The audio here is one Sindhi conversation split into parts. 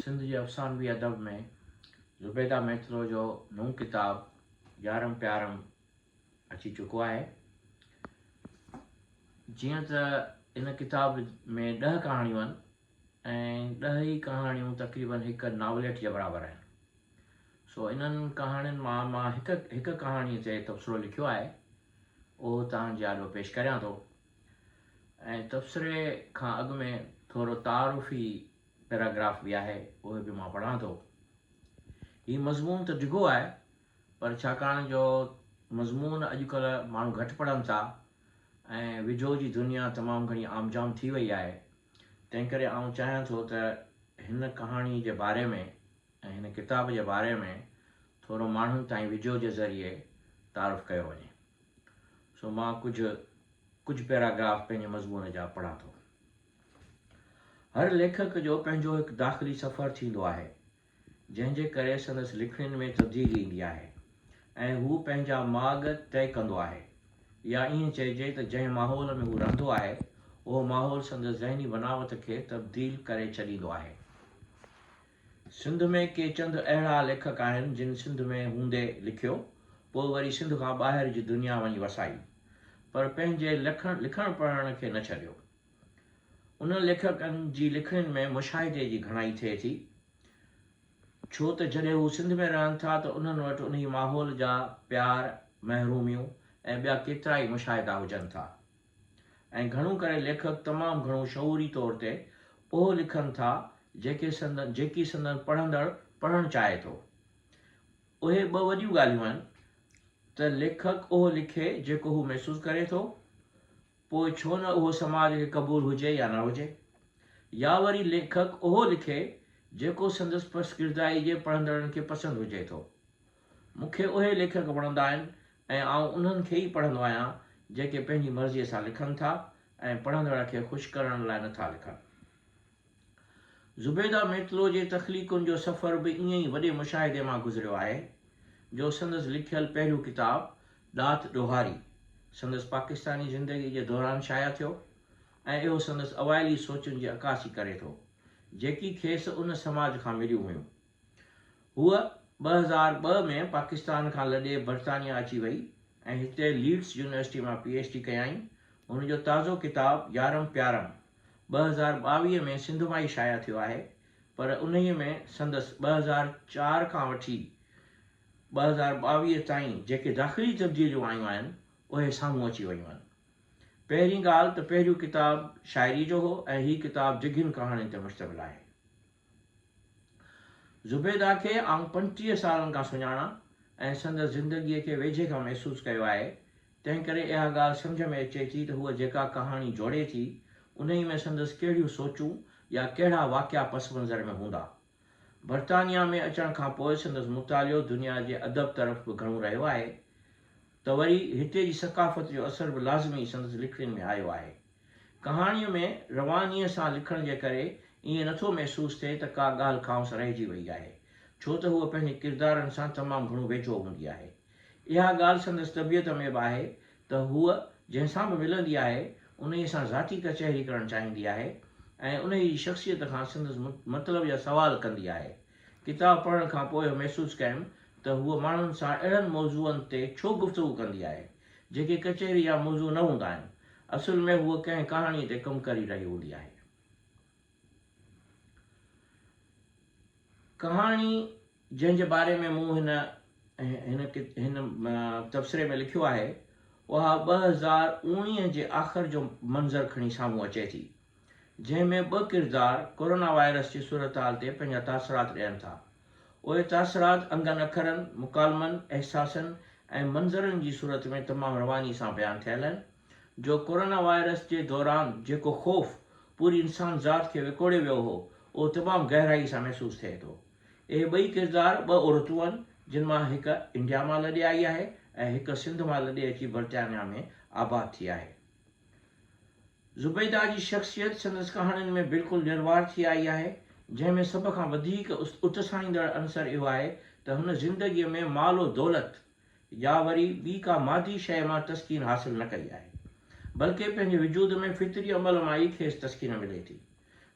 سنڌ جي افسانوي ادب ۾ زبيده ميتلو جو نئون ڪتاب يارم پيارم اچي چڪو آهي. جيئن ته ان ڪتاب ۾ ڏهه ڪهاڻيون آهن ۽ ڏهه ئي ڪهاڻيون تقريبن هڪ ناوليٽ جي برابر آهن. سو انهن ڪهاڻين مان مان هڪ هڪ ڪهاڻي تي تبصرو لکيو آهي، اهو توهان جي آڏو پيش ڪريان ٿو. ۽ تبصري کان اڳ ۾ ٿورو تعارفي پيراگراف به آهي، اهي به مان پڙهان ٿو. هي مضمون ته ڊگهو آهي، پر ڇاڪاڻ جو مضمون اڄڪلهه ماڻهو گهٽ پڙهن ٿا ۽ وڊيو جي دنيا تمام گهڻي عام جام ٿي وئي آهي، تنهنڪري آئون چاهيان ٿو ته هن ڪهاڻي جي باري ۾ ۽ هن ڪتاب جي باري ۾ ٿورو ماڻهن تائين وڊيو جي ذريعي تعارف ڪيو وڃي. سو مان ڪجهه ڪجهه پيراگراف پنهنجي مضمون جا پڙهان ٿو. هر ليکڪ جو پنهنجو هڪ داخلي سفر ٿيندو آهي، جنهن جي ڪري سندس لکڻين ۾ تبديلي ايندي آهي ۽ هو پنهنجا ماڳ طئي ڪندو آهي يا ائين چئجي ته جنهن ماحول ۾ هو رهندو آهي، اهو ماحول سندس ذهني بناوت کي تبديل ڪري ڇڏيندو آهي. سنڌ ۾ ڪي چند اهڙا ليکڪ آهن جن سنڌ ۾ هوندي لکيو، پوء وري سنڌ کان ٻاهر جي دنيا وڃي وسائي، پر پنهنجي لکڻ پڙهڻ کي نه ڇڏيو. انهن ليکڪن جي لکڻين ۾ مشاهدي جي گهڻائي ٿئي ٿي، ڇو ته جڏهن هو سنڌ ۾ رهن ٿا ته انهن وٽ انهي ماحول جا پيار، محروميون ۽ ٻيا ڪيترائي مشاهدا هجن ٿا. ۽ گهڻو ڪري ليکڪ تمام گهڻو شعوري طور تي اهو لکن ٿا جيڪي سندن جيڪي سندن پڙهندڙ پڙهڻ چاهي ٿو. اهي ٻه وڏيون ڳالهيون آهن ته ليکڪ اهو لکي جيڪو هو محسوس ڪري ٿو پوء ڇو نه اهو سماج کي قبول هجي يا نه هجي يا وري ليکڪ اهو لکي جيڪو سندس پسگردائي جي پڙهندڙن کي پسند هجي ٿو. مون کي اهي ليکڪ وڻندا آهن ۽ آئون انهن کي ئي پڙهندو آهيان جيڪي پنهنجي مرضيء سان لکن ٿا ۽ پڙهندڙ کي خوش ڪرڻ لاء نٿا لکن. زبيده ميتلو جي تخليقن جو سفر به ائين ئي وڏي مشاهدي مان گذريو آهي جو سندس لکيل پهريون ڪتاب ڏات ڏوهاري سندس پاڪستاني زندگيء جي دوران شايع ٿيو ۽ اهو سندس اوائلي سوچن جي عڪاسي ڪري ٿو جيڪي کيس ان سماج کان مليون هيون. هوء 2002 ۾ پاڪستان کان لڏي برطانيا اچي وئي ۽ هتي ليڊس يونيورسٽي مان پي ايڇ ڊي ڪيائين. هن جو تازو ڪتاب يارم پيارم 2022 ۾ سنڌ مان ئي شايع ٿيو آهي، پر انهيء ۾ سندس 2004 کان وٺي 2022 تائين جيڪي داخلي تبديليون آيون آهن، اهي سامهون اچي ويون آهن. پهرين ڳالهه ته پهريون ڪتاب شاعريء جو هو ۽ هي ڪتاب ڊگهين ڪهاڻين تي مشتمل آهي. زبيده کي آئون 35 سالن کان سڃاڻان ۽ سندس زندگيء کي ويجهي کان محسوس ڪيو آهي، تنهنڪري اها ڳالهه سمجهه ۾ اچي ٿي ته هوء جيڪا ڪهاڻي جوڙي ٿي، انهيء ۾ سندس ڪهڙيون سوچون يا ڪهڙا واقعا پس منظر ۾ هوندا. برطانيا ۾ اچڻ کان پوء سندس مطالعو دنيا جي ادب طرف به گهڻو رهيو آهي ته وري هتي جي ثقافت جو اثر به لازمي سندس لکڻين ۾ آيو آهي. ڪهاڻيء ۾ روانيء سان لکڻ جي ڪري ائين نٿو محسوس ٿئي ته ڪا ڳالهه کانئس رهجي وئي آهي، ڇو ته هوء پنهنجي ڪردارن سان تمام گهڻو ويجهو هوندي آهي. اها ڳالهه سندس طبيعت ۾ به آهي ته هوء جنهن سان به ملندي آهي، انهيء سان ذاتي ڪچهري ڪرڻ چاهيندي آهي ۽ انهيء جي شخصيت کان سندس مطلب جا سوال ڪندي آهي. ڪتاب پڙهڻ کان پوء محسوس ڪيم ته هوء ماڻهن سان اهڙن موضوعن تي ڇو گفتگو ڪندي آهي، جيڪي ڪچهري جا موضوع نه هوندا آهن. اصل ۾ هوء ڪنهن ڪهاڻيء تي ڪم ڪري رهي هوندي آهي. ڪهاڻي جنهن جي باري ۾ مون هن هن هن تبصري ۾ لکيو آهي، اها 2019 جي آخر جو منظر کڻي سامهون اچي ٿي، جنهن ۾ ٻه ڪردار ڪورونا وائرس جي صورتحال تي پنهنجا تاثرات ڏين ٿا. اهي تاثرات انگن اکرن، مڪالمن، احساسن ۽ منظرن جي صورت ۾ تمام رواني سان بيان ٿيل آهن، جو ڪورونا وائرس جي دوران جيڪو خوف پوري انسان ذات کي وڪوڙي ويو هو، اهو تمام گهرائي سان محسوس ٿئي ٿو. اهي ٻئي ڪردار ٻه عورتون آهن، جن مان هڪ انڊيا مان لڏي آئي آهي ۽ هڪ سنڌ مان لڏي اچي برطانيا ۾ آباد ٿي آهي. زبيده جي شخصيت سندس ڪهاڻين ۾ بلڪل نروار ٿي آئي آهي، جنهن ۾ سڀ کان وڌيڪ اتساهيندڙ عنصر اهو آهي ته هن زندگيء ۾ مال و دولت يا وري ٻي ڪا مادي شيء مان تسڪين حاصل نه ڪئي آهي، بلڪه پنهنجي وجود ۾ فطري عمل مان ئي کيس تسڪين ملي ٿي.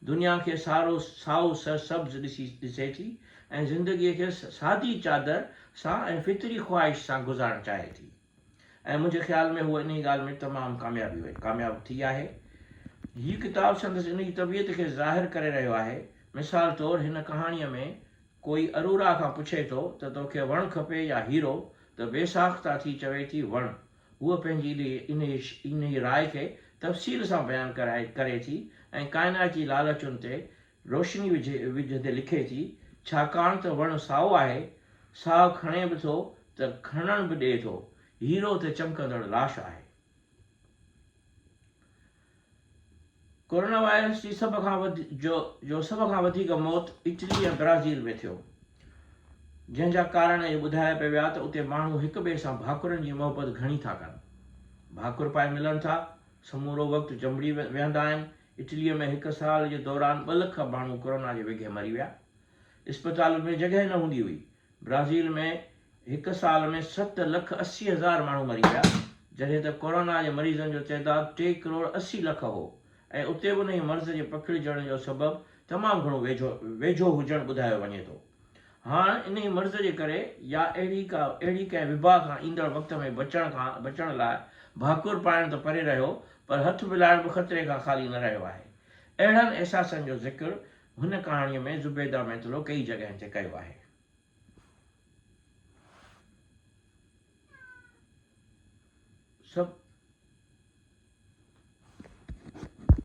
دنيا کي سارو سائو سرسبز ڏسي ڏسي ٿي ۽ زندگيء کي سادي چادر سان ۽ فطري خواهش سان گذارڻ چاهي ٿي ۽ منهنجي خيال ۾ هوء انهي ڳالهه ۾ تمام ڪاميابي وئي ڪامياب ٿي آهي. هي ڪتاب سندس انهي طبيعت کي ظاهر ڪري رهيو آهي. مثال طور هن ڪهاڻيء ۾ ڪوئي ارورا کان پڇي ٿو ته توکي وڻ کپي يا هيرو ته بي ساخته ٿي چوي ٿي وڻ. هوء پنهنجي انهيء راء کي تفصيل سان بيان ڪري ٿي ۽ ڪائنات جي لالچن تي روشني وجهندي لکي ٿي، ڇاڪاڻ ته وڻ سائو آهي، ساهه کڻي به ٿو ته کڻڻ به ڏئي ٿو، هيرو ته چمڪندڙ لاش آهي. ڪورونا وائرس جي سڀ کان جو سڀ کان وڌيڪ موت اٽلي ۽ برازيل ۾ ٿيو، جنهن جا ڪارڻ اهي ٻڌايا پئي ويا ته اتي ماڻهو هڪ ٻئي سان ڀاڪرن جي محبت گهڻي ٿا ڪن، ڀاڪر پائي ملن ٿا، سمورو وقت چنبڙي ويهندا آهن، اٽليء ۾ هڪ سال جي دوران ٻه لک ماڻهو ڪورونا جي وگهي مري ويا. اسپتالن ۾ جڳهه نه هوندي هئي. برازيل ۾ هڪ سال ۾ 7,80,000 ماڻهو مري ويا، جڏهن ته ڪورونا جي مريضن جو تعداد ٽي ڪروڙ 80 لک هو ۽ اتي به انهي مرض جي پکڙجڻ جو سبب تمام گهڻو ويجهو هجڻ ٻڌايو وڃي ٿو. هاڻ انهي مرض جي ڪري يا اهڙي ڪا اهڙي ڪنهن وبا کان ايندڙ وقت ۾ بچڻ کان بچڻ لاء ڀاڪر پائڻ ته پري رهيو پر هٿ ملائڻ به خطري کان خالي نه رهيو آهي. اهڙن احساسن جو ذڪر هن ڪهاڻيء ۾ زبيده ميتلو ڪيئي جڳهين تي ڪيو آهي. سڀ.